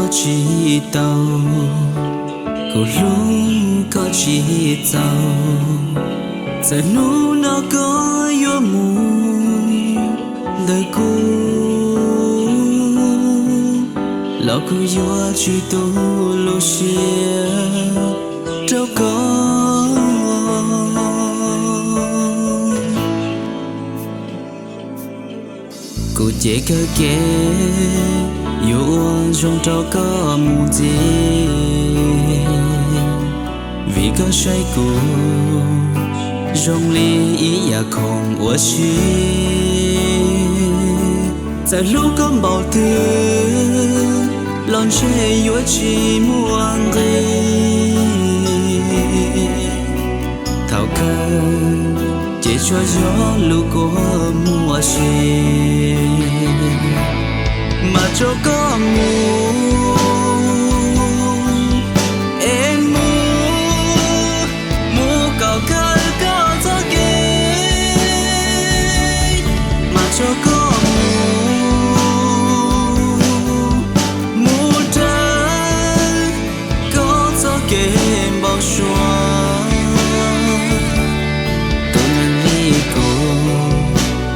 tsis tau, kuv hlub koj tsis txaus. Txawm hnub no koj yuav mus ntawm kuv los kuv yuav tsis tu lub siab rau koj. Kuv cev kawg kev yuav ua zoo rau koj mus ntxiv, vim koj saib kuv zoo li ib yam khoom ua si. Txawm hlub koj npaum twg los ntshe yuav tsis muaj nqis. Thaum kawg ces tsuas yog lub kua muag si. Mas tso koj mus, es mus, mus kom kawg koj txoj kev. Mas tso koj mus, mus raws koj txoj kev npau suav. Tus neeg li kuv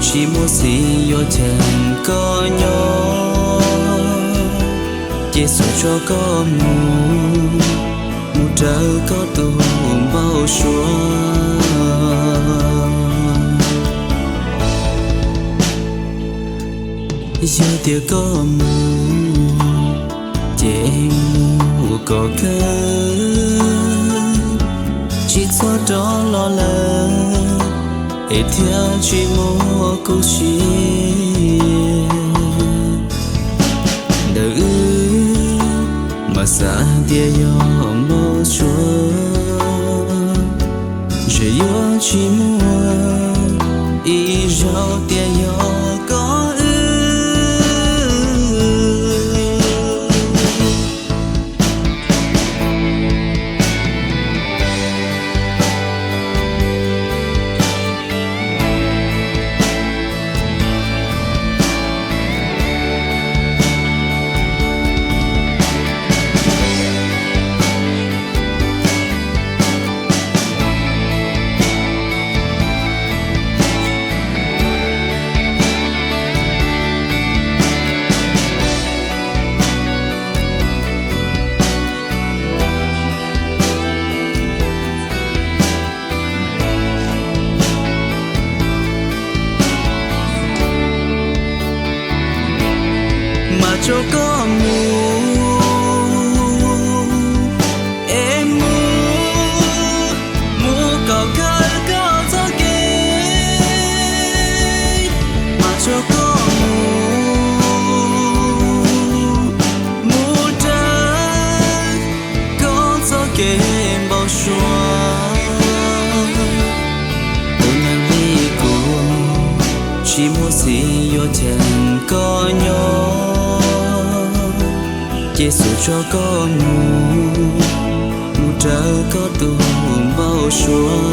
tsis muaj xiv yuav cheem koj nyob, ces xub tso koj mus, mus raws koj tus npau suav. Yog tias koj mus, ces mus kom kawg, tsis txhob rov los lawm, es thiaj tsis muaj kuv siab. Ntawm wb mas xav tias yog npau suav, ntshe yuav tsis muaj ib zaug tias yog koj wb. Mas tso koj mus, es mus, mus kom kawg koj txoj kev. Mas tso koj mus, mus raws koj txoj kev npau suav. Tus neeg li kuv tsis muaj xiv yuav cheem koj nyob, ces xub tso koj mus, mus raws koj tus npau suav.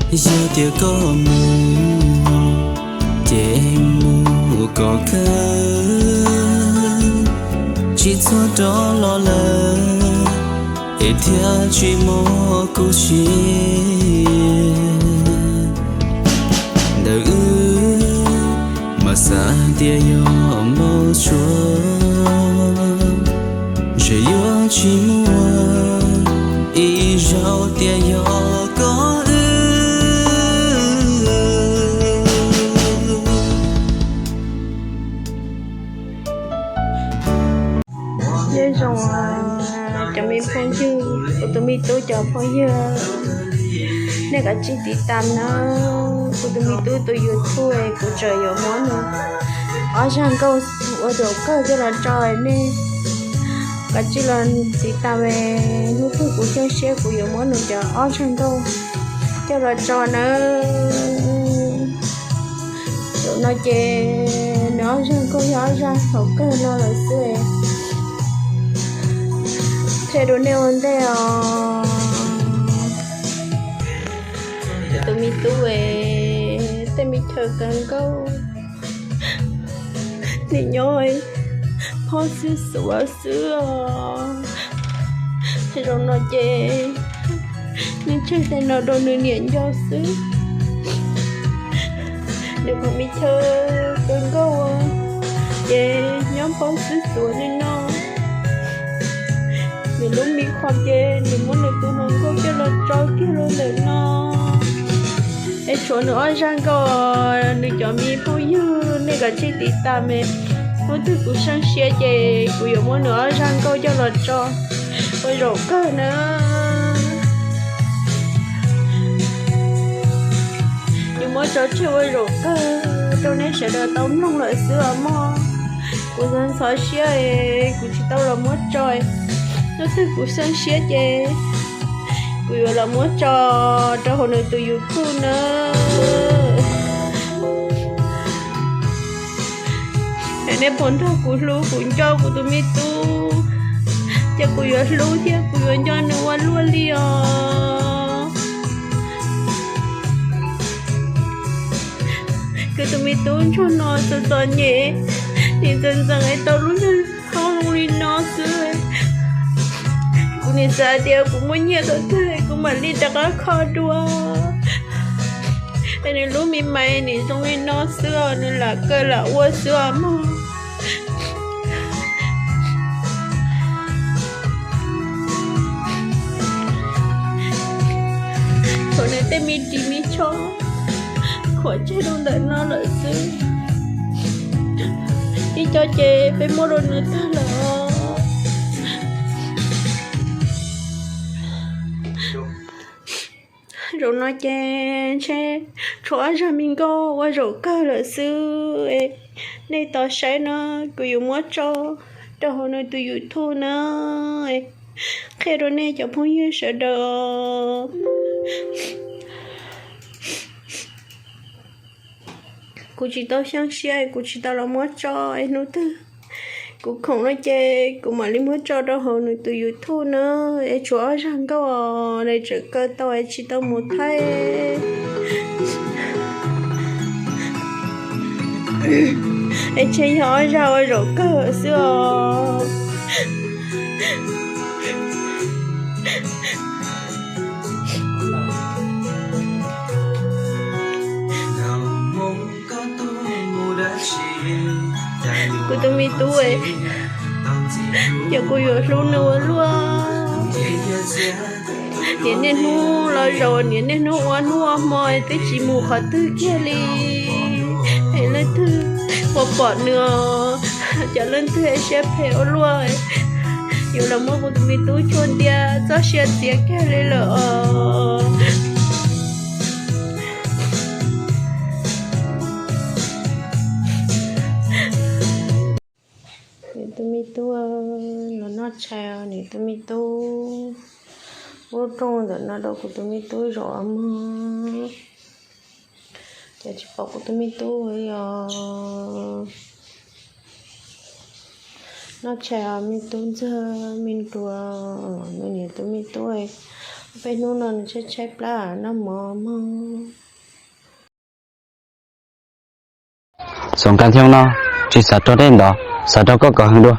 Yog tias koj mus, ces mus kom kawg, tsis txhob rov los lawm, es thiaj tsis muaj kuv siab. Ntawm wb mas xav tias yog npau suav, ntshe yuav tsis muaj ib zaug tias yog koj wb. Nyob zoo cov me phooj ywg, kuv tus me tub cov phooj ywg, nej kav tsij tiv tam nawb. Kuv tus me tub tus YouTube kuv tseem yuav muab nws ob zaj nkauj ua zaum kawg coj los tso, nej kav tsij los tiv tam, hnub twg kuv xyooj siab kuv yuav muab nws cov ob zaj nkauj coj los tso nawb. Zaum no ces nws ob zaj nkauj yog ob zaj hauv kawg no lawm xwb. Qhia rau nej ua ntej os, tus me tub es tej me chaw kawg nkauj. Nws nyob phob xwb xuav xwb os. Zaum no ces nws tseg tes no rau nws niam nco xwb. Nws qhov me chaw kawg nkauj ces nyob phob xwb xuav li no. Nws lub me qhov ces nws muab nws tus hluas nkauj coj los tso kiag rau ntawm no. Es tshuav nws ob zaj nkauj, nws cov me phooj ywg nej kav tsij tiv tas me. Hnub twg kuv seej siab ces kuv yuav muab nws ob zaj nkauj coj los tso ua zaum kawg na. Yuav muab tso tseg ua zaum kawg rau nej sawv daws tau mloog lawm xwb os mog. Kuv ntxhov ntxhov siab es kuv tsis tau los muab tso. Hnub twg kuv seej siab ces kuv yuav los muab tso rau hauv nws tus YouTube na. Es nej puas nrog kuv hlub kuv nco kuv tus me tub, ces kuv yuav hlub thiab kuv yuav nco nws ua luaj li os. Kuv tus me tub ntsuag no txom txom nyem, nim ntxeev ntxeev es tau lub ntsej hauj lwm li no xwb. Kuv nim xav tias kuv muaj nyiaj thaum twg kuv mam li rov qab kho dua. Es nws lub me mais nim zoo li no xwb os, nws lam kawg lam ua xwb os mog. Thaum nws tej me ris me tsho khuam tseg rau ntawm no lawm xwb. Ib co ces peb muab rau nws tag lawm. Zaum no ces ntshe tshuav ob zaj me nkauj ua zaum kawg lawm xwb. Nej tos saib no, kuv yuav muab tso rau hauv nws tus YouTube na, qhia rau nej cov phooj ywg sawv daws. Kuv tsis tau xyeej siab, kuv tsis tau los muab tso, es hnub twg kuv khoom no ces kuv mam li muab tso rau hauv nws tus YouTube na. Es tshuav ob zaj nkauj os, nws tseem kaw tau es tsis tau mus thaij. Es ntshe yog ob zaj ua zaum kawg xwb os. Kuv tus me tub, ces kuv yuav hlub nws ua luaj. Niaj niaj hnub los zaum, niaj niaj hnub ua hnub ua hmo twb tsis mus qhov twg kiag li. Es leej twg puas pom nws os? Cov leej twg siab phem ua luaj, yuav los muab kuv tus me tub chua ntiag txoj sia txiav kiag li lawm os. Nws tus me tub, nws noj tshais, nws tus me tub, lub rooj ntawm no rau kuv tus me tub zaum mog. Ces tsis pom kuv tus me tub li os. Noj tshais os me tub ntxawg me nruas, nws niam tus me tub, peb hnub no nws tshaib tshaib plab noj mov mog. Xoo ka thiab no, tsis xav rau dej ntov, xav rau koj kom heev dua.